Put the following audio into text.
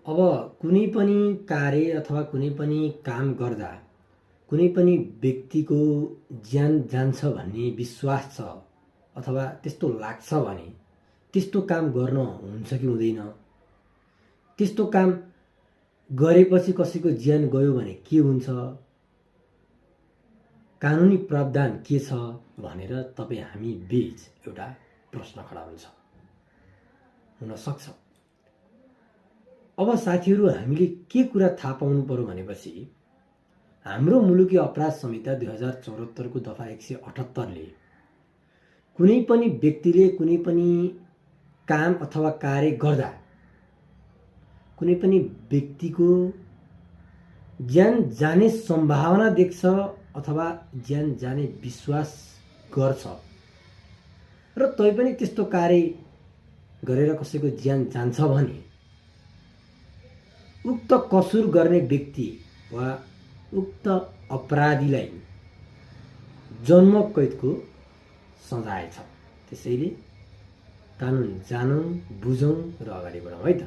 अब कुनै पनि कार्य अथवा कुनै पनि काम गर्दा कुनै पनि व्यक्तिको ज्यान जान्छ भन्ने विश्वास छ अथवा त्यस्तो लाग्छ भने त्यस्तो काम गर्न हुन्छ कि हुँदैन, त्यस्तो काम गरेपछि कसैको ज्यान गयो भने के हुन्छ, कानुनी प्रावधान के छ भनेर तपाईँ हामी बीच एउटा प्रश्न खडा हुन सक्छ। अब साथीहरू, हामीले के कुरा थाहा पाउनु पर्यो भनेपछि हाम्रो मुलुकी अपराध संहिता 2074 को दफा 178ले कुनै पनि व्यक्तिले कुनै पनि काम अथवा कार्य गर्दा कुनै पनि व्यक्तिको ज्यान जाने सम्भावना देख्छ अथवा ज्यान जाने विश्वास गर्छ र तैपनि त्यस्तो कार्य गरेर कसैको ज्यान जान्छ भने उक्त कसुर गर्ने व्यक्ति वा उक्त अपराधीलाई जन्म कैदको सजाय छ। त्यसैले कानुन जानौँ, बुझौँ र अगाडि बढौँ है त।